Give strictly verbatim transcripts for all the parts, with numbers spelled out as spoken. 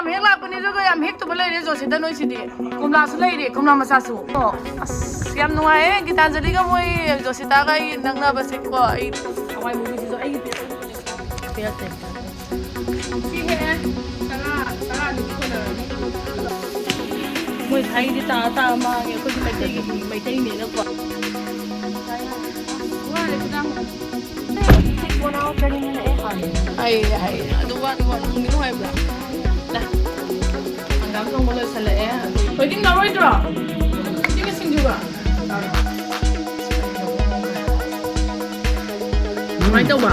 ꯍꯦꯛ ꯂꯥꯛꯄꯅꯤ, ꯑꯗꯨꯒ ꯌꯥꯝ ꯍꯦꯛꯇꯕ ꯂꯩꯔꯦ ꯖꯣꯁꯤꯇꯥ ꯅꯣꯏꯁꯤꯗꯤ꯫ ꯀꯣꯝꯂꯥꯁꯨ ꯂꯩꯔꯦ, ꯀꯣꯝꯂꯥ ꯃꯆꯥꯁꯨ꯫ ꯑꯣ, ꯑꯁ, ꯌꯥꯝ ꯅꯨꯡꯉꯥꯏꯌꯦ ꯒꯤꯇꯥꯟꯖꯂꯤꯒ ꯃꯣꯏ ꯖꯣꯁꯤꯇꯥꯒ ꯑꯩ ꯅꯛꯅꯕꯁꯦꯀꯣ꯫ ꯑꯩ ꯍꯋꯥꯏ ꯃꯨꯕꯤꯁꯤꯁꯨ ꯑꯩꯒꯤ ꯄꯤꯔꯛꯇꯦ꯫ ꯁꯤ ꯍꯦꯛꯑꯦ꯫ ꯇꯔꯥ, ꯇꯔꯥꯗꯤ ꯀꯣꯟꯅꯔꯅꯤ꯫ ꯃꯣꯏ ꯍꯩꯗꯤ ꯇꯥ ꯇꯥ ꯃꯥꯡꯉꯦ꯫ ꯑꯩꯈꯣꯏꯒꯤ ꯃꯩꯇꯩꯒꯤ, ꯃꯩꯇꯩꯅꯦꯅꯀꯣ꯫ ꯋꯥꯔꯦ ꯈꯨꯗꯥꯡ꯫ ꯍꯥꯏꯌꯦ, ꯍꯥꯏꯌꯦ꯫ ꯑꯗꯨ ꯋꯥ, ꯑꯗꯨ ꯋꯥ, ꯅꯨꯡꯗꯤ ꯅꯨꯡꯉꯥꯏꯕ꯭ꯔꯥ? ꯂꯥ꯫ ꯍꯪꯒꯥꯝ ꯊꯣꯡꯕ ꯂꯣꯏꯁꯜꯂꯛꯑꯦ꯫ ꯊꯣꯏꯗꯤꯡ ꯂꯧꯔꯣꯏꯗ꯭ꯔꯣ? ꯊꯣꯏꯗꯤꯡꯒ ꯁꯤꯡꯖꯨꯒ? ꯀꯃꯥꯏꯅ ꯇꯧꯕ?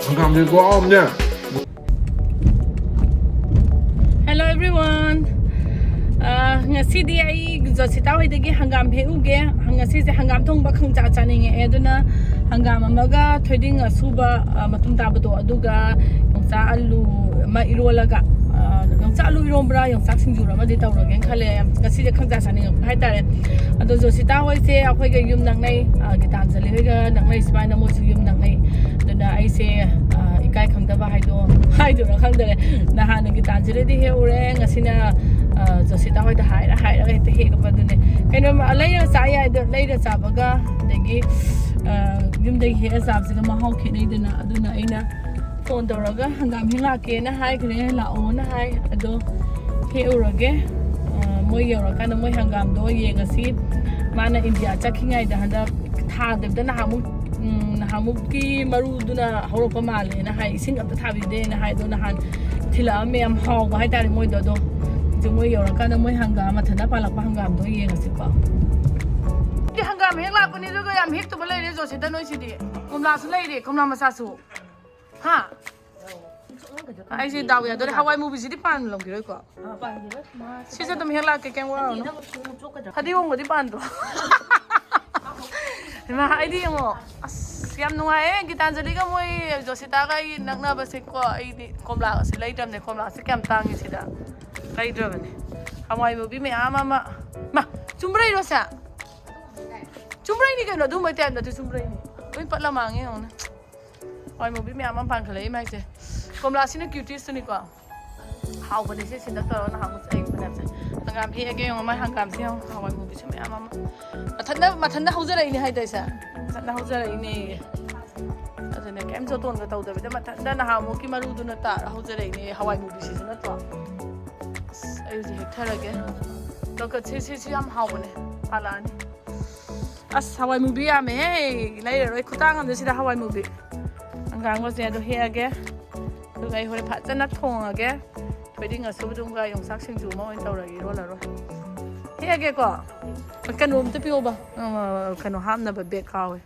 ꯍꯪꯒꯥꯝꯗꯤ ꯈꯨꯍꯥꯎ ꯑꯃꯅꯦ꯫ Hello everyone. ꯑ, ꯉꯁꯤꯗꯤ ꯑꯩ ꯖꯣꯁꯤꯇꯥ ꯍꯣꯏꯗꯒꯤ ꯍꯪꯒꯥꯝ ꯍꯦꯛꯎꯒꯦ꯫ ꯉꯁꯤꯁꯦ ꯍꯪꯒꯥꯝ ꯊꯣꯡꯕ ꯈꯪꯆꯥ ꯆꯥꯅꯤꯡꯉꯛꯑꯦ, ꯑꯗꯨꯅ ꯍꯪꯒꯥꯝ ꯑꯃꯒ ꯊꯣꯏꯗꯤꯡ ꯑꯁꯨꯕ, ꯑ, ꯃꯇꯨꯝ ꯇꯥꯕꯗꯣ, ꯑꯗꯨꯒ ꯌꯣꯡꯆꯥꯛ ꯑꯂꯨ ꯑꯃ ꯏꯔꯣꯜꯂꯒ, ꯑ, ꯌꯣꯡꯆꯥꯛ ꯑꯂꯨ ꯏꯔꯣꯝꯕ꯭ꯔꯥ, ꯌꯣꯡꯆꯥꯛ ꯁꯤꯡꯖꯨꯔ ꯑꯃꯗꯤ ꯇꯧꯔꯒꯦꯅ ꯈꯜꯂꯦ꯫ ꯉꯁꯤꯁꯦ ꯈꯪꯆꯥ ꯆꯥꯅꯤꯡꯉꯛꯄ ꯍꯥꯏꯇꯥꯔꯦ꯫ ꯑꯗꯣ ꯖꯣꯁꯤꯇꯥ ꯍꯣꯏꯁꯦ ꯑꯩꯈꯣꯏꯒ ꯌꯨꯝ ꯅꯛꯅꯩ, ꯑ, ꯒꯤꯇꯥꯟꯖꯂꯤ ꯍꯣꯏꯒ ꯅꯛꯅꯩ ꯁꯨꯃꯥꯏꯅ, ꯃꯣꯏꯁꯨ ꯌꯨꯝ ꯅꯛꯅꯩ꯫ ꯑꯗꯨꯅ ꯑꯩꯁꯦ, ꯑ, ꯏꯀꯥꯏ ꯈꯪꯗꯕ ꯍꯥꯏꯗꯣ ꯍꯥꯏꯗꯣꯏꯔꯥ ꯈꯪꯗꯔꯦ꯫ ꯅꯍꯥꯟꯅ ꯒꯤꯇꯥꯟꯖꯂꯤꯗꯤ ꯍꯦꯛꯎꯔꯦ, ꯉꯁꯤꯅ, ꯑ, ꯖꯣꯁꯤꯇꯥ ꯍꯣꯏꯗ ꯍꯥꯏꯔ ꯍꯥꯏꯔꯒ ꯍꯦꯛꯇ ꯍꯦꯛꯄꯗꯨꯅꯦ꯫ ꯀꯩꯅꯣ, ꯂꯩꯔ ꯆꯥ ꯌꯥꯏꯗꯣ, ꯂꯩꯔ ꯆꯥꯕꯒ ꯑꯗꯒꯤ, ꯑ, ꯌꯨꯝꯗꯒꯤ ꯍꯦꯛꯑ ꯆꯥꯕꯁꯤꯒ ꯃꯍꯥꯎ ꯈꯦꯠꯅꯩꯗꯅ꯫ ꯑꯗꯨꯅ ꯑꯩꯅ ꯐꯣꯟ ꯇꯧꯔꯒ ꯍꯪꯒꯥꯝ ꯍꯦꯛ ꯂꯥꯛꯀꯦꯅ ꯍꯥꯏꯈ꯭ꯔꯦ, ꯂꯥꯛꯑꯣꯅ ꯍꯥꯏ꯫ ꯑꯗꯣ ꯍꯦꯛꯎꯔꯒꯦ꯫ ꯑ, ꯃꯣꯏ ꯌꯧꯔꯀꯥꯟꯗ ꯃꯣꯏ ꯍꯪꯒꯥꯝꯗꯣ ꯌꯦꯡꯉꯁꯤ꯫ ꯃꯥꯅ ꯏꯟꯗꯤꯌꯥ ꯆꯠꯈꯤꯉꯩꯗ ꯍꯟꯗꯛ ꯊꯥꯗꯕꯗ ꯅꯍꯥꯟꯃꯨꯛ, ꯎꯝ, ꯅꯍꯥꯟꯃꯨꯛꯀꯤ ꯃꯔꯨꯗꯨꯅ ꯍꯧꯔꯛꯄ ꯃꯥꯜꯂꯦꯅ ꯍꯥꯏ, ꯏꯁꯤꯡ ꯑꯝꯇ ꯊꯥꯕꯤꯗꯦꯅ ꯍꯥꯏ꯫ ꯑꯗꯣ ꯅꯍꯥꯟ ꯊꯤꯜꯂꯛꯑꯝꯃꯦ, ꯌꯥꯝ ꯍꯥꯎꯕ ꯍꯥꯏꯇꯥꯔꯦ ꯃꯣꯏꯗꯣ꯫ ꯑꯗꯣ ꯍꯧꯖꯤꯛ ꯃꯣꯏ ꯌꯧꯔꯀꯥꯟꯗ ꯃꯣꯏ ꯍꯪꯒꯥꯝ ꯃꯊꯟꯇ ꯄꯥꯜꯂꯛꯄ ꯍꯪꯒꯥꯝꯗꯣ ꯌꯦꯡꯉꯁꯤꯀꯣ꯫ ꯍꯪꯒꯥꯝ ꯍꯦꯛ ꯂꯥꯛꯄꯅꯤ, ꯑꯗꯨꯒ ꯌꯥꯝ ꯍꯦꯛꯇꯕ ꯂꯩꯔꯦ ꯖꯣꯁꯤꯇꯥ ꯅꯣꯏꯁꯤꯗꯤ꯫ ꯀꯣꯝꯂꯥꯁꯨ ꯂꯩꯔꯦ, ꯀꯣꯝꯂꯥ ꯃꯆꯥꯁꯨ꯫ ꯍꯥ? ꯑꯩꯁꯦ ꯗꯥꯎ ꯌꯥꯗꯣꯔꯦ꯫ ꯍꯋꯥꯏ ꯃꯨꯕꯤꯁꯤꯗꯤ ꯄꯥꯟ ꯂꯧꯈꯤꯔꯣꯏꯀꯣ? ꯁꯤꯁꯦ ꯑꯗꯨꯝ ꯍꯦꯛ ꯂꯥꯛꯀꯦ, ꯀꯩꯝ ꯋꯥꯔꯨꯅꯨ꯫ ꯐꯗꯤꯒꯣꯝꯒꯗꯤ ꯄꯥꯟꯗ꯭ꯔꯣ? ꯏꯃꯥ, ꯑꯩꯗꯤ ꯌꯦꯡꯉꯣ꯫ ꯑꯁ, ꯌꯥꯝ ꯅꯨꯡꯉꯥꯏꯌꯦ꯫ ꯒꯤꯇꯥꯟꯖꯂꯤꯒ ꯃꯣꯏ ꯖꯣꯁꯤꯇꯥꯒ ꯑꯩ ꯅꯛꯅꯕꯁꯦꯀꯣ꯫ ꯑꯩꯗꯤ ꯀꯣꯝꯂꯥꯒꯁꯦ ꯂꯩꯗ꯭ꯔꯕꯅꯦ꯫ ꯀꯣꯝꯂꯥꯁꯦ ꯀꯌꯥꯝ ꯇꯥꯡꯉꯤ ꯁꯤꯗ꯫ ꯂꯩꯗ꯭ꯔꯕꯅꯦ꯫ ꯍꯋꯥꯏ ꯃꯨꯕꯤ ꯃꯌꯥꯝ ꯑꯃ꯫ ꯃꯥ, ꯆꯨꯝꯕ꯭ꯔꯩꯔꯣ ꯁꯦ? ꯆꯨꯝꯕ꯭ꯔꯩꯅꯤ ꯀꯩꯅꯣ, ꯑꯗꯨꯝꯕꯩ ꯇꯥꯏꯞ ꯅꯠꯇꯦ, ꯆꯨꯝꯕ꯭ꯔꯩꯅꯤ꯫ ꯂꯣꯏ ꯄꯠꯂ ꯃꯥꯡꯉꯦ ꯌꯦꯡꯉꯣꯅꯦ꯫ ꯍꯋꯥꯏ ꯃꯨꯕꯤ ꯃꯌꯥꯝ ꯑꯃ ꯄꯥꯟꯈꯠꯂꯛꯏ ꯃꯥꯏꯁꯦ꯫ ꯀꯣꯝꯂꯥꯁꯤꯅ cuties ꯇꯨꯅꯤꯀꯣ꯫ ꯍꯥꯎꯕꯅꯦ ꯁꯤ ꯁꯤꯟꯗꯛ ꯇꯧꯔꯒ ꯅꯍꯥꯟꯃꯨꯛ ꯑꯩ ꯐꯅꯌꯥꯝ ꯆꯥꯏ꯫ ꯍꯪꯒꯥꯝ ꯍꯦꯛꯑꯒꯦ ꯌꯦꯡꯉꯣ, ꯃꯥꯏ ꯍꯪꯒꯥꯝꯁꯦ ꯌꯦꯡꯉꯣ, ꯍꯋꯥꯏ ꯃꯨꯕꯤꯁꯨ ꯃꯌꯥꯝ ꯑꯃ꯫ ꯃꯊꯟꯇ, ꯃꯊꯟꯇ ꯍꯧꯖꯔꯛꯏꯅꯦ ꯍꯥꯏꯗꯥꯏꯁꯦ? ꯃꯊꯟꯇ ꯍꯧꯖꯔꯛꯏꯅꯦ꯫ ꯑꯗꯨꯅꯦ ꯀꯩꯝ ꯖꯣꯇꯣꯟꯒ ꯇꯧꯗꯕꯤꯗ ꯃꯊꯟꯇ ꯅꯍꯥꯟꯃꯨꯛꯀꯤ ꯃꯔꯨꯗꯨꯅ ꯇꯥꯔ ꯍꯧꯖꯔꯛꯏꯅꯦ ꯍꯋꯥꯏ ꯃꯨꯕꯤꯁꯤꯁꯨ ꯅꯠꯇ꯭ꯔꯣ? ꯑꯁ, ꯑꯩ ꯍꯧꯖꯤꯛ ꯍꯦꯛꯊꯔꯒꯦ꯫ ꯂꯣꯀꯠ ꯁꯤ, ꯁꯤ, ꯁꯤ ꯌꯥꯝ ꯍꯥꯎꯕꯅꯦ꯫ ꯄꯥꯜꯂꯛꯑꯅꯤ꯫ ꯑꯁ, ꯍꯋꯥꯏ ꯃꯨꯕꯤ ꯌꯥꯝꯃꯦꯍꯦ꯫ ꯂꯩꯔꯔꯣꯏ꯫ ꯈꯨꯇꯥꯡ ꯑꯃꯗ ꯁꯤꯗ ꯍꯋꯥꯏ ꯃꯨꯕꯤ꯫ ꯍꯪꯒꯥꯝꯒꯁꯦ ꯑꯗꯣ ꯍꯦꯛꯑꯒꯦ꯫ ꯑꯗꯨꯒ ꯑꯩ ꯍꯣꯔꯦꯟ ꯐꯖꯅ ꯊꯣꯡꯉꯒꯦ꯫ ꯊꯣꯏꯗꯤꯡ ꯑꯁꯨꯕꯗꯨꯒ ꯌꯣꯡꯆꯥꯛ ꯁꯤꯡꯖꯨ ꯑꯃ ꯑꯣꯏꯅ ꯇꯧꯔꯒꯦ, ꯏꯔꯣꯜꯂꯔꯣꯏ꯫ ꯍꯦꯛꯑꯒꯦꯀꯣ꯫ ꯀꯩꯅꯣ ꯑꯝꯇ ꯄꯤꯌꯣꯕ꯫ ꯑ, ꯀꯩꯅꯣ ꯍꯥꯞꯅꯕ ꯕꯦꯒ ꯀꯥꯎꯋꯦ꯫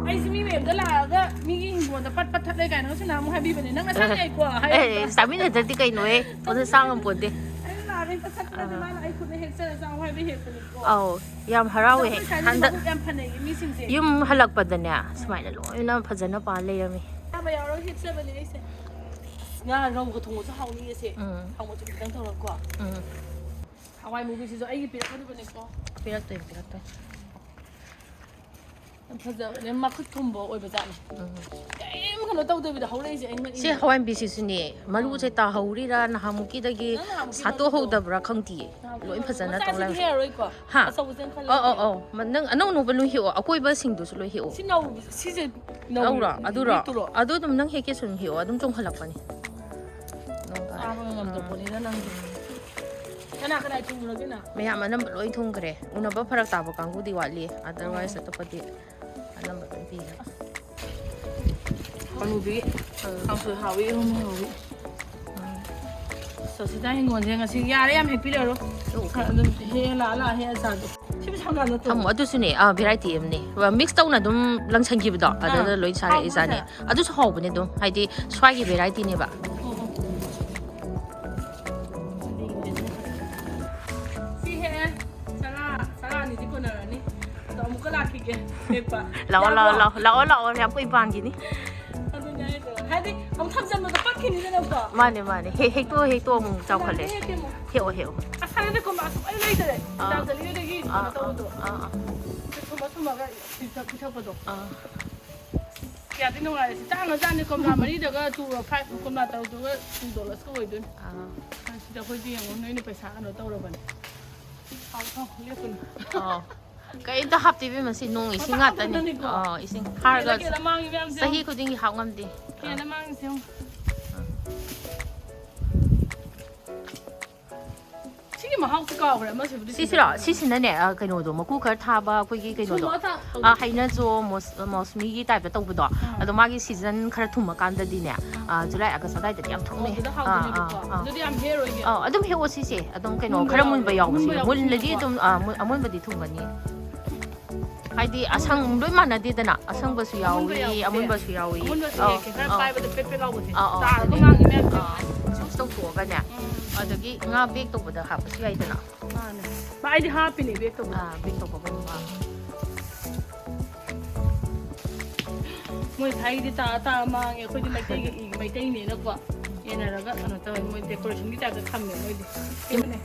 ꯑꯩꯁꯦ ꯃꯤ ꯃꯌꯥꯝꯗ ꯂꯥꯛꯑꯒ ꯃꯤꯒꯤ ꯍꯤꯡꯒꯣꯜꯗ ꯄꯠ ꯄꯠ ꯊꯠꯂꯦ ꯀꯥꯏꯅ ꯉꯁꯤ ꯅꯍꯥꯟꯃꯨꯛ ꯍꯥꯏꯕꯤꯕꯅꯦ꯫ ꯅꯪ ꯅꯁꯥꯅ ꯌꯥꯏꯀꯣ ꯍꯥꯏꯔꯛꯄ꯫ ꯑꯦ, ꯆꯥꯃꯤꯟꯅꯗ꯭ꯔꯗꯤ ꯀꯩꯅꯣꯍꯦ? ꯄꯣꯠꯇꯣ ꯆꯥ ꯉꯝꯄꯣꯟꯇꯦ꯫ ꯑꯩꯅ ꯂꯥꯛꯑꯒ ꯄꯠ ꯊꯠꯄ ꯅꯠꯇꯦ, ꯑꯥ꯫ ꯃꯥꯅ ꯑꯩ ꯈꯨꯠꯅ ꯍꯦꯛꯆꯔ ꯆꯥꯎ ꯍꯥꯏꯕ ꯍꯦꯛꯄꯅꯤꯀꯣ꯫ ꯑꯧ, ꯌꯥꯝ ꯍꯔꯥꯎꯋꯦ꯫ ꯑꯩꯈꯣꯏ ꯁ꯭ꯋꯥꯏꯗꯗꯤ ꯍꯟꯗꯛ ꯃꯕꯨꯛ ꯌꯥꯝ ꯐꯅꯩꯌꯦ ꯃꯤꯁꯤꯡꯁꯦ꯫ ꯌꯨꯝ ꯍꯜꯂꯛꯄꯗꯅꯦ, ꯁꯨꯃꯥꯏꯅ ꯂꯣꯏꯅ ꯐꯖꯅ ꯄꯥꯜ ꯂꯩꯔꯝꯃꯤ꯫ ꯆꯥꯕ ꯌꯥꯎꯔꯒ ꯍꯦꯛꯆꯕꯅꯦ ꯑꯩꯁꯦ꯫ ꯉꯥ ꯔꯧꯒ ꯊꯣꯡꯕꯁꯨ ꯍꯥꯎꯅꯤꯌꯦ ꯁꯦ꯫ ꯎꯝ꯫ ꯊꯥꯎ ꯃꯆꯨꯝ ꯈꯤꯇꯪ ꯇꯧꯔꯒꯀꯣ꯫ ꯎꯝ꯫ ꯍꯋꯥꯏ ꯃꯨꯕꯤꯁꯤꯁꯨ ꯑꯩꯒꯤ ꯄꯤꯔꯛꯀꯗꯕꯅꯤꯀꯣ꯫ ꯄꯤꯔꯛꯇꯣꯏꯅꯤ, ꯄꯤꯔꯛꯇꯣꯏꯅꯤ꯫ ꯌꯥꯝ ꯐꯖꯕꯅꯦ, ꯃꯈꯨꯠ ꯊꯨꯝꯕ ꯑꯣꯏꯕ ꯖꯥꯠꯅꯦ꯫ ꯎꯝ꯫ ꯀꯔꯤꯝ ꯀꯩꯅꯣ ꯇꯧꯗꯕꯤꯗ ꯍꯧꯔꯛꯏꯁꯦ ꯑꯩ ꯉꯛꯏꯅꯦ꯫ ꯁꯤ ꯍꯋꯥꯏ ꯃꯨꯕꯤꯁꯤꯁꯨꯅꯦ, ꯃꯔꯨꯁꯦ ꯎꯝ꯫ ꯇꯥꯍꯧꯔꯤꯔꯥ ꯅꯍꯥꯟꯃꯨꯛꯀꯤꯗꯒꯤ ꯅꯪ ꯅꯍꯥꯟꯃꯨꯛꯀꯤ ꯁꯥꯠꯇꯣꯛꯍꯧꯗꯕ꯭ꯔꯥ ꯈꯪꯗꯤꯌꯦ꯫ ꯅꯍꯥꯟꯃꯨꯛꯀꯤ ꯂꯣꯏ ꯐꯖꯅ ꯇꯧ ꯃꯆꯥꯁꯤꯗꯤ ꯂꯩꯔꯝꯃꯦ꯫ ꯍꯦꯛꯑꯔꯣꯏꯀꯣ? ꯍꯥ? ꯑꯆꯧꯕꯁꯦ ꯑꯃ ꯈꯜꯂꯒꯦ꯫ ꯑꯧ, ꯑꯧ, ꯑꯧ꯫ ꯃ-, ꯅꯪ ꯑꯅꯧ ꯑꯅꯧꯕ ꯂꯣꯏ ꯍꯦꯛꯑꯣ, ꯑꯀꯣꯏꯕꯁꯤꯡꯗꯨꯁꯨ ꯂꯣꯏ ꯍꯦꯛꯑꯣ꯫ ꯁꯤ ꯅꯧ-, ꯁꯤꯁꯦ ꯅꯧꯔꯤ-, ꯂꯧꯔꯣ? ꯑꯗꯨꯔꯣ? ꯅꯤꯛꯇꯨꯔꯣ? ꯑꯗꯨ ꯑꯗꯨꯝ ꯅꯪ ꯍꯦꯛꯀꯦ ꯁꯨꯝ ꯍꯦꯛꯑꯣ, ꯑꯗꯨꯝ ꯆꯣꯡꯈꯠꯂꯛꯄꯅꯤ꯫ ꯅꯣꯡ ꯇꯥꯔꯦ꯫ ꯆꯥꯕꯒ ꯉꯝꯗ ꯄꯣꯠꯅꯤꯗ ꯅꯪꯗꯤ꯫ ꯀꯅꯥ ꯀꯅꯥ ꯊꯨꯡꯉꯨꯔꯒꯦ ꯅꯪ? ꯃꯌꯥꯝ ꯑꯅꯝꯕ ꯂꯣꯏ ꯊꯨꯡꯈ꯭ꯔꯦ꯫ ꯎꯅꯕ ꯐꯔꯛ ꯇꯥꯕ ꯀꯥꯡꯕꯨꯗꯤ ꯋꯥꯠꯂꯤ꯫ Otherwise ꯑꯣ꯫ ꯑꯇꯣꯞꯄꯗꯤ ꯑꯅꯝꯕ ꯂꯣꯏ ꯄꯤꯔꯦ꯫ ꯑꯂꯨꯗꯤ ꯎꯝ꯫ ꯀꯥꯡꯁꯣꯏ ꯍꯥꯎꯋꯤ, ꯏꯔꯣꯝꯕ ꯍꯥꯎꯋꯤ꯫ ꯎꯝ꯫ ꯁꯣꯁꯤꯇꯥ ꯍꯤꯡꯒꯣꯜꯁꯦ ꯉꯁꯤ ꯌꯥꯔꯦ, ꯌꯥꯝ ꯍꯦꯛꯄꯤꯔꯛꯑꯔꯣꯏ꯫ ꯑꯣꯀꯦ꯫ ꯈꯔ ꯑꯗꯨꯝ ꯍꯦꯛꯑ ꯂꯥꯛꯑ ꯂꯥꯛꯑ ꯍꯦꯛꯑ ꯆꯥꯒꯦ꯫ ꯁꯤꯕꯨ ꯁꯪꯒꯥꯝ ꯅꯠꯇ꯭ꯔꯣ? ꯊꯝꯃꯣ, ꯑꯗꯨꯁꯨꯅꯦ, ꯑꯥ, variety ꯑꯃꯅꯦ꯫ Mix ꯇꯧꯅ ꯑꯗꯨꯝ ꯂꯪꯁꯟꯈꯤꯕꯗꯣ, ꯑꯥ, ꯑꯗꯨꯗ ꯂꯣꯏ ꯍꯥꯎꯕ꯭ꯔꯣ ꯁꯥꯔꯛꯏꯖꯥꯠꯅꯦ꯫ ꯁꯦ? ꯑꯗꯨꯁꯨ ꯍꯥꯎꯕꯅꯦ ꯑꯗꯨꯝ, ꯍꯥꯏꯗꯤ ꯁ꯭ꯋꯥꯏꯒꯤ varietyꯅꯦꯕ꯫ ꯑꯣ, ꯑꯣ꯫ ꯁꯤ ꯍꯦꯛꯑꯦ꯫ ꯆꯔꯥ, ꯆꯔꯥ ꯑꯅꯤꯗꯤ ꯀꯣꯟꯅꯔꯅꯤ꯫ ꯑꯗꯣ ꯑꯃꯨꯛꯀ ꯂꯥꯛꯈꯤꯒꯦ ꯍꯦꯛꯄ꯫ ꯂꯥꯛꯑꯣ, ꯌꯥꯕ꯭ꯔꯣ? ꯂꯥꯛꯑꯣ, ꯂꯥꯛꯑꯣ, ꯂꯥꯛꯑꯣ, ꯂꯥꯛꯑꯣ, ꯌꯥꯝ ꯀꯨꯏ ꯄꯥꯟꯈꯤꯅꯤ꯫ ꯑꯗꯨꯅꯦ ꯍꯥꯏꯗꯣ꯫ ꯍꯥꯏꯗꯤ ꯑꯃꯨꯛ ꯊꯝꯖꯟꯕꯗꯣ ꯄꯠꯈꯤꯅꯤꯗꯅꯀꯣ꯫ ꯃꯥꯅꯦ, ꯃꯥꯅꯦ꯫ ꯍꯦꯛ, ꯍꯦꯛꯇꯣꯛꯑꯣ, ꯍꯦꯛꯇꯣꯛꯑꯣ, ꯑꯃꯨꯛ ꯆꯥꯎꯈꯠꯂꯦ꯫ ꯍꯦꯛꯀꯦ ꯑꯃꯨꯛ꯫ ꯍꯦꯛꯑꯣ, ꯍꯦꯛꯑꯣ꯫ ꯑꯁ, ꯍꯥꯏꯔꯗꯤ ꯀꯣꯝꯕ ꯑꯁꯨꯛ ꯑꯩ ꯂꯩꯇ꯭ꯔꯦ꯫ ꯑꯥ꯫ ꯇꯥꯟꯖꯂꯤꯗꯒꯤ ꯑꯥ, ꯀꯩꯅꯣ ꯇꯧꯕꯗꯣ꯫ ꯑꯥ, ꯑꯥ꯫ ꯊꯨꯝꯃ ꯊꯨꯝꯃꯒ ꯄꯤꯊꯛ-, ꯄꯤꯊꯛꯄꯗꯣ꯫ ꯑꯥ꯫ ꯀꯌꯥꯗꯤ ꯅꯨꯡꯉꯥꯏꯔꯦ꯫ ꯁꯤ ꯇꯥꯡꯒ꯭ꯔꯖꯥꯠꯅꯤ꯫ ꯀꯣꯝꯂꯥ ꯃꯔꯤꯗꯒ two five, ꯀꯣꯝꯂꯥ ꯇꯔꯨꯛꯇꯨꯒ two dollarsꯀ ꯑꯣꯏꯗꯣꯏꯅꯤ꯫ ꯑꯥ꯫ ꯁꯤꯗ ꯑꯩꯈꯣꯏꯗꯤ ꯌꯦꯡꯉꯣ, ꯅꯣꯏꯅ ꯄꯩꯁꯥ ꯀꯩꯅꯣ ꯇꯧꯔꯕꯅꯤ꯫ ꯊꯥꯎ, ꯊꯥꯎ, ꯂꯦꯞꯄꯨꯅꯦ꯫ ꯑꯣ꯫ ꯀꯩꯝꯇ ꯍꯥꯞꯇꯦ ꯏꯕꯦꯝꯃ, ꯁꯤ ꯅꯣꯡ ꯏꯁꯤꯡ ꯃꯆꯥ ꯉꯥꯛꯇꯅꯤ꯫ ꯃꯆꯥꯅꯤꯀꯣ꯫ ꯑꯣ, ꯏꯁꯤꯡ ꯍꯥꯔꯒ ꯀꯦꯅ ꯃꯥꯡꯉꯤ ꯃꯌꯥꯝꯁꯦ ꯆꯍꯤ ꯌꯦꯡꯉꯣ꯫ ꯈꯨꯗꯤꯡꯒꯤ ꯍꯥꯞ ꯉꯝꯗꯦ꯫ ꯀꯦꯅ ꯃꯥꯡꯉꯤꯁꯦ ꯌꯦꯡꯉꯣ꯫ ꯁꯤꯒꯤ ꯃꯍꯥꯎꯁꯦ ꯀꯥꯎꯈ꯭ꯔꯦ, ꯑꯃꯁꯤꯕꯨꯗꯤ ꯁꯤꯁꯤꯔꯣ? ꯁꯤꯗ ꯁꯤꯁꯤꯅꯅꯦ, ꯑ, ꯀꯩꯅꯣꯗꯣ, ꯃꯀꯨ ꯈꯔ ꯊꯥꯕ ꯑꯩꯈꯣꯏꯒꯤ ꯀꯩꯅꯣꯗꯣ꯫ ꯁꯨꯝꯕ ꯊꯥ-, ꯑ, ꯍꯩꯅꯖꯣ, ꯃꯣꯁ-, ꯃꯧꯁꯃꯤꯒꯤ ꯇꯥꯏꯞꯇ ꯇꯧꯕꯗꯣ꯫ ꯑꯥ꯫ ꯑꯗꯣ ꯃꯥꯒꯤ ꯁꯤꯖꯟ ꯈꯔ ꯊꯨꯝꯃꯀꯥꯟꯗꯗꯤꯅꯦ, ꯑꯥ꯫ ꯑ, ꯖꯨꯂꯥꯏ, ꯑꯥꯒꯁ ꯑꯗꯥꯏꯗꯗꯤ ꯌꯥꯝ ꯑꯣ, ꯊꯨꯝꯃꯦ꯫ ꯑꯗꯨꯗ ꯑꯥ, ꯍꯥꯎꯗꯣꯏꯅꯦꯕꯀꯣ꯫ ꯑꯥ, ꯑꯥ꯫ ꯑꯗꯨꯗꯤ ꯌꯥꯝ ꯍꯦꯛꯑꯔꯣꯏꯒꯦ꯫ ꯑꯧ, ꯑꯗꯨꯝ ꯍꯦꯛꯑꯣ ꯁꯤꯁꯦ꯫ ꯑꯗꯨꯝ ꯀꯩꯅꯣ, ꯃꯨꯟꯕ ꯈꯔ ꯌꯥꯎꯕ-, ꯃꯨꯟꯕ ꯌꯥꯎꯕꯁꯦ꯫ ꯃꯨꯟꯕ ꯌꯥꯎꯕꯁꯦ ꯃꯨꯜꯂꯗꯤ ꯍꯦꯛꯄ꯫ ꯑꯗꯨꯝ, ꯑ, ꯃꯨ-, ꯑꯃꯨꯟꯕꯗꯤ ꯊꯨꯝꯒꯅꯤ꯫ ꯍꯥꯏꯗꯤ ꯑꯁꯪ-, ꯂꯣꯏ ꯃꯥꯟꯅꯗꯦꯗꯅ꯫ ꯑꯁꯪꯕꯁꯨ ꯑꯃꯨꯟꯕ ꯌꯥꯎꯋꯤ, ꯌꯥꯎꯕꯁꯦ꯫ ꯑꯃꯨꯟꯕꯁꯨ ꯌꯥꯎꯋꯤ꯫ ꯑꯃꯨꯟꯕꯁꯦ ꯑꯧ, ꯍꯦꯛꯀꯦ꯫ ꯈꯔ ꯑꯧ꯫ ꯄꯥꯏꯕꯗ ꯄꯦꯠ ꯄꯦꯠ ꯂꯥꯎꯕꯁꯦ꯫ ꯑꯧ, ꯑꯧ, ꯇꯥꯔꯒ ꯑꯗꯨꯅꯦ꯫ ꯃꯥꯡꯉꯤ ꯃꯌꯥꯝꯁꯦ꯫ ꯑꯧ, ꯁꯨꯝ ꯇꯧꯊꯣꯛꯑꯒꯅꯦ꯫ ꯎꯝ꯫ ꯑꯗꯒꯤ ꯉꯥ ꯕꯦꯛ ꯇꯧꯕꯗ ꯍꯥꯞꯄꯁꯨ ꯌꯥꯏꯗꯅ꯫ ꯃꯥꯅꯦ꯫ ꯃꯥ, ꯑꯩꯗꯤ ꯍꯥꯞꯄꯤꯅꯦ ꯕꯦꯛ ꯇꯧꯕꯗ꯫ ꯑꯥ, ꯕꯦꯛ ꯇꯧꯕꯒꯨꯝꯕ꯫ ꯃꯣꯏ ꯊꯥꯏꯒꯤꯗꯤ ꯇꯥ ꯇꯥ ꯃꯥꯡꯉꯦ, ꯑꯩꯈꯣꯏꯗꯤ ꯃꯩꯇꯩꯒꯤ ꯏ-, ꯃꯩꯇꯩꯅꯦꯅꯀꯣ ꯌꯦꯟꯅꯔꯒ ꯀꯩꯅꯣ ꯇꯧꯋꯦ, ꯃꯣꯏ decorationꯒꯤ typeꯇ ꯊꯝꯃꯦ ꯃꯣꯏꯗꯤ꯫ ꯌꯦꯡꯉꯨꯅꯦ꯫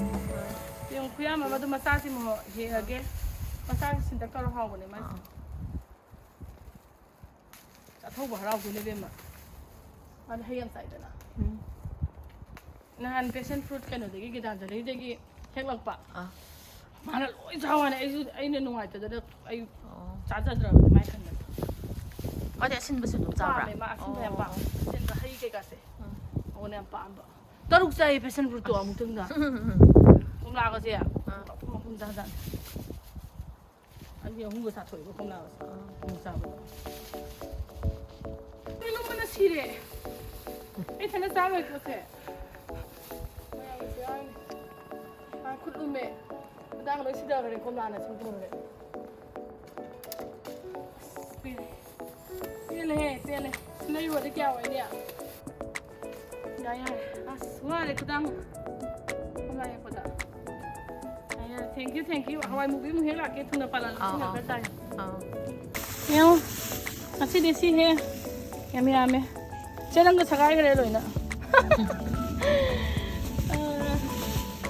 ꯌꯦꯡꯉꯨ ꯈꯨꯌꯥꯝ ꯑꯃ, ꯑꯗꯨ ꯃꯆꯥꯁꯤꯃ ꯍꯦꯛꯑꯒꯦ꯫ ꯃꯆꯥꯁꯤ ꯁꯤꯟꯇꯛ ꯇꯧꯔ ꯍꯥꯎꯕꯅꯦ ꯃꯥꯏꯁꯦ꯫ ꯑꯥ꯫ ꯆꯥꯊꯧꯕ ꯍꯔꯥꯎꯗꯣꯏꯅꯦ ꯏꯕꯦꯝꯃ꯫ ꯃꯥꯗꯤ ꯍꯩ ꯌꯥꯝ ꯆꯥꯏꯗꯅ꯫ ꯎꯝ꯫ ꯅꯍꯥꯟ passion fruit ꯀꯩꯅꯣꯗꯒꯤ, ꯒꯤꯇꯥꯟꯖꯂꯤꯗꯒꯤ ꯍꯦꯛꯂꯛꯄ꯫ ꯑꯥ꯫ ꯃꯥꯅ ꯂꯣꯏ ꯆꯥꯎ ꯍꯥꯏꯅ ꯑꯩꯁꯨ, ꯑꯩꯅ ꯅꯨꯡꯉꯥꯏꯇꯗꯅ ꯑꯩ ꯑꯣ꯫ ꯆꯥꯖꯗ꯭ꯔꯕꯅꯤ ꯃꯥꯏ ꯈꯟꯕꯗ꯫ ꯃꯥꯗꯤ ꯑꯁꯤꯟꯕꯁꯨ ꯑꯗꯨꯝ ꯆꯥꯕ꯭ꯔꯥ? ꯄꯥꯝꯃꯦ ꯃꯥ ꯑꯁꯤꯟꯕ ꯌꯥꯝ ꯑꯣ꯫ ꯄꯥꯝꯃꯦ꯫ ꯑꯁꯤꯟꯕ ꯍꯩ ꯀꯩꯀꯥꯁꯦ꯫ ꯎꯝ꯫ ꯃꯉꯣꯟꯗ ꯌꯥꯝ ꯄꯥꯝꯕ꯫ ꯇꯔꯨꯛ ꯆꯥꯏ passion fruitꯇꯣ ꯑꯃꯨꯛꯇꯪꯗ꯫ ꯀꯣꯝꯂꯥꯒꯁꯦ ꯑꯥ꯫ ꯃꯄꯨꯝ ꯃꯄꯨꯝ ꯆꯥꯖꯥꯠꯅꯤ꯫ ꯑꯅꯤ ꯑꯍꯨꯝꯒ ꯆꯥꯊꯣꯛꯑꯦꯕ ꯀꯣꯝꯂꯥꯒꯁꯦ꯫ ꯑꯥ꯫ ꯑꯃꯨꯛ ꯆꯥꯕꯗ꯫ ꯑꯩ ꯂꯨꯝꯕꯅ ꯁꯤꯔꯦ꯫ ꯑꯩ ꯏꯊꯟꯗ ꯆꯥꯔꯣꯏ ꯄꯣꯠꯁꯦ꯫ ꯃꯌꯥꯝꯒꯤꯁꯨ ꯌꯥꯎꯔꯤꯅꯦ꯫ ꯑꯥ, ꯈꯨꯠ ꯂꯨꯝꯃꯦ꯫ ꯈꯨꯗꯥꯡ ꯂꯣꯏ ꯁꯤꯊꯈ꯭ꯔꯦ ꯀꯣꯝꯂꯥꯅ ꯁꯨꯝ ꯇꯧꯔꯦ꯫ ꯑꯁ, ꯄꯦꯜꯂꯦ꯫ ꯄꯦꯜꯂꯦꯍꯦ, ꯄꯦꯜꯂꯦ꯫ ꯂꯩꯔꯨꯔꯗꯤ ꯀꯌꯥ ꯑꯣꯏꯅꯤ? ꯌꯥꯔꯦ, ꯌꯥꯔꯦ꯫ ꯑꯁ, ꯋꯥꯔꯦ ꯈꯨꯗꯥꯡ꯫ ꯀꯣꯝꯂꯥ ꯍꯦꯛꯄꯗ꯫ ꯌꯥꯔꯦ, ꯌꯥꯔꯦ꯫ Thank you, thank you꯫ ꯍꯋꯥꯏ ꯃꯨꯕꯤ ꯑꯃꯨꯛ ꯍꯦꯛ ꯂꯥꯛꯀꯦ꯫ ꯊꯨꯅ ꯄꯥꯜꯍꯜꯂꯨ꯫ ꯑꯥ, ꯁꯤꯅ ꯑꯥ꯫ ꯈꯔ ꯇꯥꯏ꯫ ꯑꯥ꯫ ꯌꯦꯡꯉꯣ꯫ ꯉꯁꯤꯗꯤ ꯁꯤ ꯍꯦꯛ ꯌꯥꯝ ꯌꯥꯝꯃꯦ꯫ ꯆꯦ ꯅꯪꯒ ꯁꯒꯥꯏꯈ꯭ꯔꯦ ꯂꯣꯏꯅ꯫ ꯑ,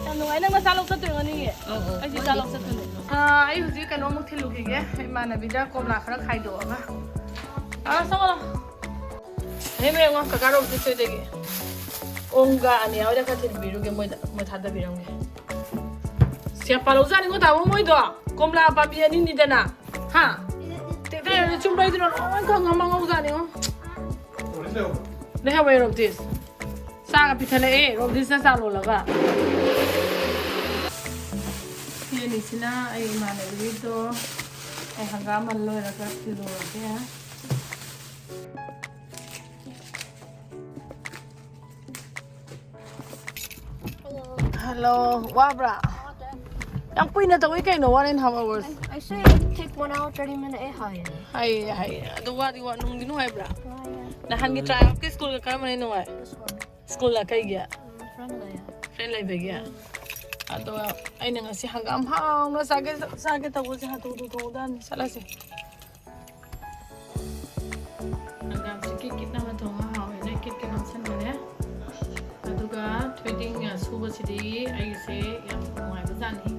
ꯌꯥꯝ ꯅꯨꯡꯉꯥꯏ꯫ ꯅꯪ ꯅꯆꯥ ꯂꯧ ꯆꯠꯇꯣꯏ ꯑꯣꯏꯔꯝꯒꯅꯤꯌꯦ꯫ ꯑꯧ, ꯑꯧ꯫ ꯑꯩꯁꯨ ꯏꯆꯥ ꯂꯧ ꯆꯠꯇꯣꯏꯅꯦ꯫ ꯑ, ꯑꯩ ꯍꯧꯖꯤꯛ ꯀꯩꯅꯣꯃꯨꯛ ꯊꯤꯜꯂꯨꯈꯤꯒꯦ꯫ ꯏꯃꯥꯟꯅꯕꯤꯗ ꯀꯣꯝꯂꯥ ꯈꯔ ꯈꯥꯏꯗꯣꯛꯑꯒ꯫ ꯑꯥ, ꯁꯣꯝ ꯂꯥꯛꯑꯣ꯫ ꯍꯦ, ꯃꯦꯝꯉꯣ, ꯀꯀꯥ ꯔꯣꯕꯤꯟꯁꯣꯏꯗꯒꯤ ꯑꯣꯝꯒ ꯑꯅꯤ ꯌꯥꯎꯔꯦ, ꯈꯔ ꯊꯤꯟꯕꯤꯔꯨꯒꯦ ꯃꯣꯏꯗ, ꯃꯣꯏ ꯊꯥꯗꯕꯤꯔꯝꯒꯦ꯫ ꯁꯤ ꯌꯥꯝ ꯄꯥꯜꯍꯧ ꯖꯥꯠꯅꯤꯉꯣ, ꯇꯥꯃꯣ, ꯃꯣꯏꯗꯣ ꯀꯣꯝꯂꯥ ꯄꯥꯝꯕꯤ ꯑꯅꯤꯅꯤꯗꯅ꯫ ꯍꯥ? ꯇꯦ-, ꯇꯦ-, ꯆꯨꯝꯕꯩꯗꯨꯔꯣ? ꯂꯣꯏ ꯈꯪꯉ ꯃꯉꯧ ꯖꯥꯠꯅꯤꯉꯣ꯫ ꯂꯩꯍꯧꯋꯦ, ꯔꯣꯕꯤꯟꯁ꯫ ꯆꯥꯒ ꯄꯤꯈꯠꯂꯛꯑꯦ, ꯔꯣꯕꯤꯟꯁꯅ ꯆꯥ ꯂꯣꯜꯂꯒ꯫ ꯁꯤ ꯑꯅꯤꯁꯤꯅ ꯑꯩ ꯏꯃꯥꯟꯅꯕꯤꯒꯤꯗꯣ ꯑꯩ ꯍꯪꯒꯥꯝ ꯃꯜ ꯂꯣꯏꯔꯒ ꯊꯤꯜꯂꯨꯔꯒꯦ꯫ ꯍꯜꯂꯣ, ꯋꯥꯕ꯭ꯔꯥ? ꯌꯥꯝ ꯀꯨꯏꯅ ꯇꯧꯏ ꯀꯩꯅꯣ, one and half hours꯫ I, I say take one hour, thirty minute, ꯑꯩ ꯍꯥꯏꯌꯦ꯫ ꯍꯥꯏꯌꯦ, ꯍꯥꯏꯌꯦ꯫ ꯑꯗꯨ ꯋꯥꯗꯤ ꯋꯥ-, ꯅꯨꯡꯗꯤ ꯅꯨꯡꯉꯥꯏꯕ꯭ꯔꯥ? ꯅꯨꯡꯉꯥꯏꯌꯦ꯫ ꯅꯍꯥꯟꯒꯤ try outꯀꯤ ꯁ꯭ꯀꯨꯜꯒ ꯀꯔꯝꯕꯅ ꯅꯨꯡꯉꯥꯏ? This one꯫ ꯁ꯭ꯀꯨꯜꯅ ꯀꯩꯒꯤ? ꯎꯝ, friend ꯂꯩꯌꯦ꯫ Friend ꯂꯩꯕꯒꯤ? ꯎꯝ꯫ ꯑꯗꯣ ꯑꯩꯅ ꯉꯁꯤ ꯍꯪꯒꯥꯝ ꯍꯥꯎꯅ ꯆꯥꯒꯦ, ꯆꯥꯒꯦ ꯇꯧꯕꯁꯦ ꯍꯥꯊꯨ ꯍꯥꯊꯨ ꯊꯣꯡꯉꯨꯗꯥꯅꯤ꯫ ꯆꯠꯂꯁꯦ꯫ ꯍꯪꯒꯥꯝꯁꯦ ꯀꯤꯠ ꯀꯤꯠ ꯅꯝꯃ ꯊꯣꯡꯉ ꯍꯥꯎꯋꯦꯅ ꯀꯤꯠ ꯀꯤꯠ ꯅꯝꯁꯟꯕꯅꯦ꯫ ꯑꯗꯨꯒ ꯊꯣꯏꯗꯤꯡ ꯁꯨꯕꯁꯤꯗꯤ ꯑꯩꯒꯤꯁꯦ ꯌꯥꯝ ꯅꯨꯡꯉꯥꯏꯕꯖꯥꯠꯅꯤ꯫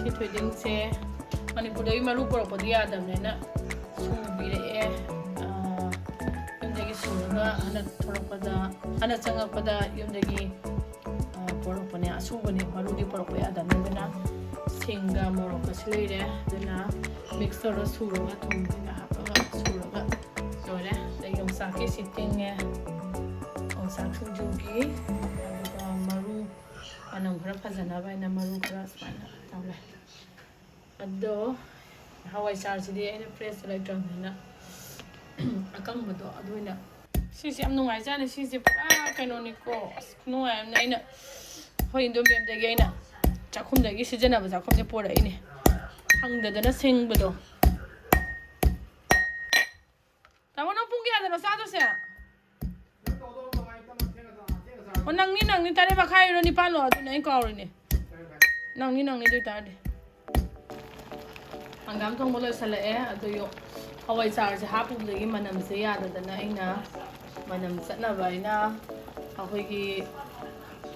ꯁꯤ ꯊꯣꯏꯗꯤꯡꯁꯦ ꯃꯅꯤꯄꯨꯔꯗꯒꯤ ꯃꯔꯨ ꯄꯨꯔꯛꯄꯗꯤ ꯌꯥꯗꯕꯅꯤꯅ ꯁꯨꯕꯤꯔꯛꯑꯦ꯫ ꯑꯥ, ꯌꯨꯝꯗꯒꯤ ꯁꯨꯔꯒ ꯍꯟꯗꯛ ꯊꯣꯛꯂꯛꯄꯗ, ꯍꯟꯗꯛ ꯆꯪꯉꯛꯄꯗ ꯌꯨꯝꯗꯒꯤ, ꯑꯥ, ꯄꯣꯔꯛꯄꯅꯦ, ꯑꯁꯨꯕꯅꯦ, ꯃꯔꯨꯗꯤ ꯄꯣꯔꯛꯄ ꯌꯥꯗꯕꯅꯤ꯫ ꯑꯗꯨꯅ ꯁꯤꯡꯒ ꯃꯣꯔꯣꯛꯀꯁꯨ ꯂꯩꯔꯦ, ꯑꯗꯨꯅ mix ꯇꯧꯔꯒ ꯁꯨꯔꯒ ꯊꯨꯝ ꯀꯩꯀꯥ ꯍꯥꯞꯄꯒ ꯁꯨꯔꯒ ꯂꯣꯏꯔꯦ꯫ ꯑꯗꯩ ꯌꯣꯡꯆꯥꯛꯀꯤ ꯁꯤ ꯇꯤꯡꯉꯦ, ꯌꯣꯡꯆꯥꯛ ꯁꯤꯡꯖꯨꯒꯤ, ꯑꯗꯨꯒ ꯃꯔꯨ ꯃꯅꯝ ꯈꯔ ꯐꯖꯅꯕ ꯍꯥꯏꯅ ꯃꯔꯨ ꯈꯔ ꯁꯨꯃꯥꯏꯅ ꯇꯧꯔꯦ꯫ ꯑꯗꯣ ꯍꯋꯥꯏ ꯆꯥꯔꯁꯤꯗꯤ ꯑꯩꯅ fresh ꯂꯩꯇ꯭ꯔꯕꯅꯤꯅ ꯑꯀꯪꯕꯗꯣ ꯑꯗꯨ ꯑꯣꯏꯅ꯫ ꯁꯤꯁꯦ ꯌꯥꯝ ꯅꯨꯡꯉꯥꯏꯖꯥꯠꯅꯤ꯫ ꯁꯤꯁꯦ ꯄꯨꯔꯥ ꯀꯩꯅꯣꯅꯤꯀꯣ꯫ ꯑꯁ, ꯈꯨꯅꯨꯡꯉꯥꯏ ꯑꯃꯅ꯫ ꯑꯩꯅ ꯑꯩꯈꯣꯏ ꯏꯟꯗꯣ ꯃꯦꯝꯗꯒꯤ ꯑꯩꯅ ꯆꯥꯛꯈꯨꯝꯗꯒꯤ ꯁꯤꯖꯤꯟꯅꯕ ꯆꯥꯛꯈꯨꯝꯁꯦ ꯄꯣꯔꯛꯏꯅꯦ, ꯐꯪꯗꯗꯅ ꯁꯤꯡꯕꯗꯣ꯫ ꯇꯥꯃꯣ, ꯅꯪ ꯄꯨꯡ ꯀꯌꯥꯗꯅꯣ ꯆꯥꯗꯣꯏꯁꯦ? ꯑꯣ, ꯅꯪꯅꯤ, ꯅꯪꯅꯤ, ꯇꯔꯦꯠ ꯃꯈꯥꯏꯔꯣ ꯅꯤꯄꯥꯜꯂꯣ? ꯑꯗꯨꯅꯦ ꯑꯩ ꯀꯥꯎꯔꯤꯅꯦ꯫ ꯅꯪꯅꯤ, ꯅꯪꯅꯤ ꯑꯗꯨ ꯑꯣꯏꯇꯥꯔꯗꯤ꯫ ꯍꯪꯒꯥꯝ ꯊꯣꯡꯕ ꯂꯣꯏꯁꯤꯜꯂꯛꯑꯦ꯫ ꯑꯗꯨ ꯌꯣ-, ꯍꯋꯥꯏ ꯆꯥꯔꯁꯦ ꯍꯥꯞꯄꯨꯕꯗꯒꯤ ꯃꯅꯝꯁꯦ ꯌꯥꯗꯗꯅ ꯑꯩꯅ ꯃꯅꯝ ꯆꯠꯅꯕ ꯍꯥꯏꯅ ꯑꯩꯈꯣꯏꯒꯤ,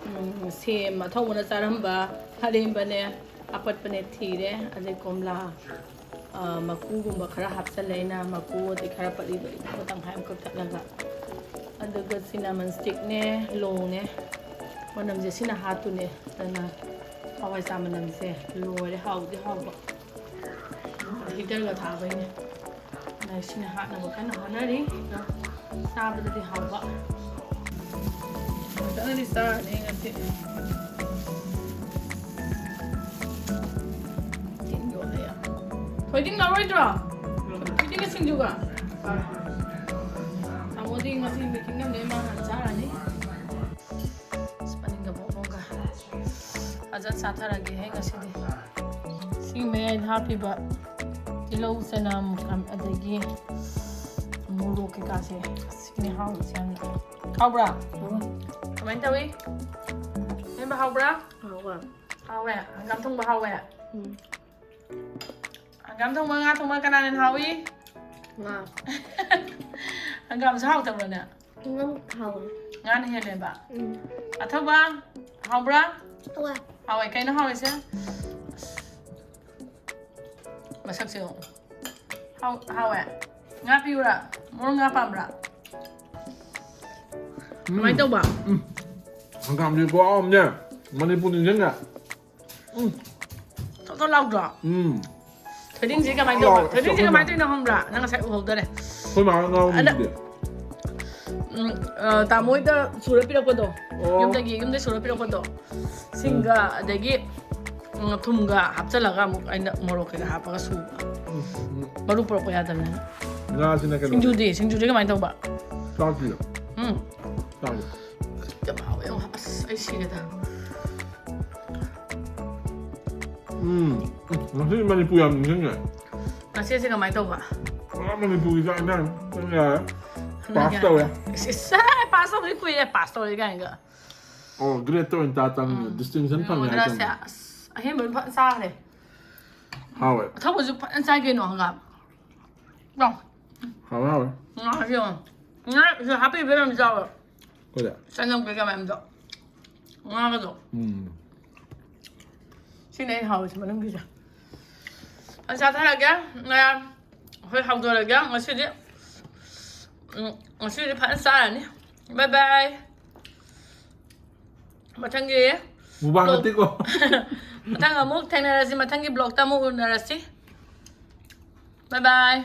ꯎꯝ, ꯁꯦꯝ ꯑꯊꯧꯕꯅ ꯆꯥꯔꯝꯕ ꯑꯔꯦꯝꯕꯅꯦ, ꯑꯄꯠꯄꯅꯦ ꯊꯤꯔꯦ꯫ ꯑꯗꯩ ꯀꯣꯝꯂꯥ, ꯑ, ꯃꯀꯨꯒꯨꯝꯕ ꯈꯔ ꯍꯥꯞꯆꯜꯂꯦ ꯑꯩꯅ, ꯃꯀꯨ ꯑꯗꯩ ꯈꯔ ꯄꯠꯂꯤ ꯄꯠꯂꯤ ꯇꯧꯕ ꯇꯪꯈꯥꯏ ꯑꯃ ꯀꯛꯊꯠꯂꯒ꯫ ꯑꯗꯨꯒ cinnamon stickꯅꯦ, ꯂꯣꯡꯅꯦ, ꯃꯅꯝꯁꯦ ꯁꯤꯅ ꯍꯥꯠꯇꯨꯅꯦ꯫ ꯑꯗꯨꯅ ꯍꯋꯥꯏꯖꯥꯔ ꯃꯅꯝꯁꯦ ꯂꯣꯏꯔꯦ, ꯍꯥꯎꯗꯤ ꯍꯥꯎꯕ꯫ Heaterꯒ ꯊꯥꯕꯩꯅꯦ꯫ ꯑꯗ ꯁꯤꯅ ꯍꯥꯠꯅꯕ ꯀꯟꯅ ꯍꯣꯠꯅꯔꯤ꯫ ꯑꯗꯣ ꯆꯥꯕꯗꯗꯤ ꯍꯥꯎꯕ꯫ ꯐꯖꯅꯗꯤ ꯆꯥꯔꯅꯤ ꯉꯁꯤ꯫ ꯇꯤꯟ ꯌꯣꯠꯂꯦ ꯌꯥꯝ꯫ ꯊꯣꯏꯗꯤꯡ ꯂꯧꯔꯣꯏꯗ꯭ꯔꯣ? ꯊꯣꯏꯗꯤꯡꯒ ꯁꯤꯡꯖꯨꯒ? ꯇꯥꯃꯣꯗꯤ ꯉꯁꯤ meeting ꯂꯩꯕꯅꯤꯅ ꯃꯥ ꯍꯥꯟꯅ ꯆꯥꯔꯅꯤ꯫ ꯑꯁ, ꯃꯅꯤꯡꯗ ꯕꯣꯛ ꯕꯣꯛꯒ꯫ ꯐꯖꯅ ꯆꯥꯊꯔꯒꯦꯍꯦ ꯉꯁꯤꯗꯤ꯫ ꯁꯤꯒꯤ ꯃꯌꯥꯏꯗ ꯍꯥꯞꯄꯤꯕ ꯇꯤꯜꯍꯧ, ꯆꯅꯝ, ꯑꯗꯒꯤ ꯃꯣꯔꯣꯛ ꯀꯩꯀꯥꯁꯦ꯫ ꯑꯁ, ꯁꯤꯅꯦ ꯍꯥꯎꯔꯤꯁꯦ ꯌꯥꯝꯅ꯫ ꯍꯥꯎꯕ꯭ꯔꯥ? ꯍꯥꯎꯋꯦ꯫ ꯀꯃꯥꯏꯅ ꯇꯧꯏ? ꯁꯦꯝꯕ ꯍꯥꯎꯕ꯭ꯔꯥ? ꯍꯥꯎꯋꯦ꯫ ꯍꯥꯎꯋꯦ? ꯍꯪꯒꯥꯝ ꯊꯣꯡꯕ ꯍꯥꯎꯋꯦ? ꯎꯝ꯫ ꯍꯪꯒꯥꯝ ꯊꯣꯡꯕ, ꯉꯥ ꯊꯣꯡꯕ ꯀꯅꯥꯅ ꯍꯦꯟꯅ ꯍꯥꯎꯏ? ꯉꯥ꯫ ꯍꯪꯒꯥꯝꯁꯨ ꯍꯥꯎꯇꯕ꯭ꯔꯣꯅꯦ? ꯉꯥ ꯍꯥꯎꯋꯦ꯫ ꯉꯥꯅ ꯍꯦꯜꯂꯦꯕ? ꯎꯝ꯫ ꯑꯊꯧꯕ, ꯍꯥꯎꯕ꯭ꯔꯥ? ꯍꯥꯎꯋꯦ꯫ ꯍꯥꯎꯋꯦ꯫ ꯀꯩꯅꯣ ꯍꯥꯎꯔꯤꯁꯦ? ꯃꯁꯛꯁꯦ ꯌꯦꯡꯉꯣ꯫ ꯍꯥꯎ-, ꯍꯥꯎꯋꯦ꯫ ꯉꯥ ꯄꯤꯌꯨꯔꯥ? ꯃꯣꯔꯣꯛ ꯉꯥ ꯄꯥꯝꯕ꯭ꯔꯥ? ꯎꯝ꯫ ꯀꯃꯥꯏꯅ ꯇꯧꯕ? ꯎꯝ꯫ ꯍꯪꯒꯥꯝꯁꯦ ꯈꯨꯍꯥꯎ ꯑꯃꯅꯦ꯫ ꯃꯅꯤꯄꯨꯔ ꯅꯤꯡꯁꯤꯡꯉꯦ꯫ ꯎꯝ꯫ ꯊꯣꯠ ꯊꯣꯠ ꯂꯥꯎꯗ꯭ꯔꯣ? ꯎꯝ꯫ ꯊꯣꯏꯗꯤꯡꯁꯦ ꯀꯃꯥꯏꯅ ꯇꯧꯕ? ꯍꯥꯎꯋꯦ꯫ ꯊꯣꯏꯗꯤꯡꯁꯦ ꯀꯃꯥꯏꯅ ꯇꯧꯔꯤꯅꯣ ꯈꯪꯕ꯭ꯔꯥ? ꯅꯪ ꯉꯁꯥꯏ ꯎꯍꯧꯗꯔꯦ꯫ ꯑꯩꯈꯣꯏ ꯃꯥꯅ ꯑꯗ ꯉꯥꯎꯔꯝꯃꯤꯗꯨꯗꯤ꯫ ꯎꯝ, ꯑ, ꯇꯥꯃꯣ ꯍꯣꯏꯗ ꯁꯨꯔ ꯄꯤꯔꯛꯄꯗꯣ꯫ ꯑꯣ꯫ ꯌꯨꯝꯗꯒꯤ, ꯌꯨꯝꯗ ꯁꯨꯔ ꯄꯤꯔꯛꯄꯗꯣ꯫ ꯁꯤꯡꯒ, ꯎꯝ꯫ ꯑꯗꯒꯤ, ꯎꯝ, ꯊꯨꯝꯒ ꯍꯥꯞꯆꯤꯜꯂꯒ ꯑꯃꯨꯛ ꯑꯩꯅ ꯃꯣꯔꯣꯛ ꯀꯩꯀꯥ ꯍꯥꯞꯄꯒ ꯁꯨꯕ꯫ ꯎꯝ, ꯎꯝ꯫ ꯃꯔꯨ ꯄꯨꯔꯛꯄ ꯌꯥꯗꯕꯅꯤꯅ꯫ ꯉꯥꯁꯤꯅ ꯀꯩꯅꯣ? ꯁꯤꯡꯖꯨꯗꯤ, ꯁꯤꯡꯖꯨꯗꯤ ꯀꯃꯥꯏꯅ ꯇꯧꯕ? ꯆꯥꯗ꯭ꯔꯤꯌꯦ꯫ ꯎꯝ꯫ ꯆꯥꯒꯦ꯫ ꯌꯥꯝ ꯍꯥꯎꯋꯦ, ꯌꯥꯝ ꯍꯥꯎꯋꯦ꯫ ꯑꯁ, ꯑꯩ ꯁꯤꯔꯦꯗ꯫ ꯎꯝ꯫ ꯎꯝ, ꯉꯁꯤ ꯃꯅꯤꯄꯨꯔ ꯌꯥꯝ ꯅꯤꯡꯁꯤꯡꯉꯦ꯫ ꯉꯁꯤꯁꯦ ꯀꯃꯥꯏꯅ ꯇꯧꯕ? ꯄꯨꯔꯥ ꯃꯅꯤꯄꯨꯔꯒꯤ ꯆꯥꯛ ꯏꯟꯁꯥꯡ ꯆꯪ ꯌꯥꯔꯦ꯫ ꯍꯟꯗꯛ ꯄꯥꯁ ꯌꯥꯔꯦ꯫ ꯇꯧꯔꯦ꯫ ꯏꯁ, ꯏꯁ, ꯄꯥꯁ ꯇꯧꯕꯗꯤ ꯀꯨꯏꯔꯦ, ꯄꯥꯁ ꯇꯧꯔꯦ ꯀꯥꯏꯅꯒ꯫ ꯑꯣ, gradeꯇ ꯑꯣꯏꯅ ꯇꯥ ꯆꯪꯉꯦ꯫ ꯎꯝ꯫ Distinction ꯐꯪꯉꯦ ꯌꯦꯡꯉꯣꯗꯅ ꯍꯥꯏꯇꯥꯔꯦ꯫ ꯁꯦ, ꯑꯁ, ꯑꯍꯦꯟꯕ ꯑꯃ ꯐꯖꯅ ꯆꯥꯈ꯭ꯔꯦ꯫ ꯍꯥꯎꯋꯦ꯫ ꯑꯊꯧꯕꯁꯨ ꯐꯖꯅ ꯆꯥꯏ ꯀꯩꯅꯣ ꯍꯪꯒꯥꯝ꯫ ꯂꯥꯎ꯫ ꯍꯥꯎꯋꯦ, ꯍꯥꯎꯋꯦ꯫ ꯉꯥꯁꯦ ꯌꯦꯡꯉꯣ꯫ ꯉꯥꯁꯦ ꯍꯥꯞꯄꯤꯕ ꯌꯥꯝ ꯆꯥꯎꯋꯦ꯫ ꯀꯩꯗ? ꯆꯅꯝ ꯀꯩꯀꯥ ꯃꯌꯥꯝꯗꯣ꯫ ꯉꯥꯒꯗꯣ꯫ ꯎꯝ꯫ ꯁꯤꯅꯦ ꯑꯩꯅ ꯍꯥꯎꯔꯤꯁꯦ ꯃꯅꯨꯡꯒꯤꯁꯦ꯫ ꯐꯖꯅ ꯆꯥꯊꯔꯒꯦ꯫ ꯃꯌꯥꯝ ꯑꯩꯈꯣꯏ ꯍꯧꯗꯣꯔꯒꯦ ꯉꯁꯤꯗꯤ꯫ ꯎꯝ, ꯉꯁꯤꯗꯤ ꯐꯖꯅ ꯆꯥꯔꯅꯤ꯫ ꯕꯥꯏ ꯕꯥꯏ꯫ ꯃꯊꯪꯒꯤ ꯃꯨꯛꯕꯥꯡ ꯂꯣ- ꯅꯠꯇꯦꯀꯣ꯫ ꯃꯊꯪ ꯑꯃꯨꯛ ꯊꯦꯡꯅꯔꯁꯤ꯫ ꯃꯊꯪꯒꯤ ꯕ꯭ꯂꯣꯛꯇ ꯑꯃꯨꯛ ꯎꯅꯔꯁꯤ꯫ ꯕꯥꯏ ꯕꯥꯏ꯫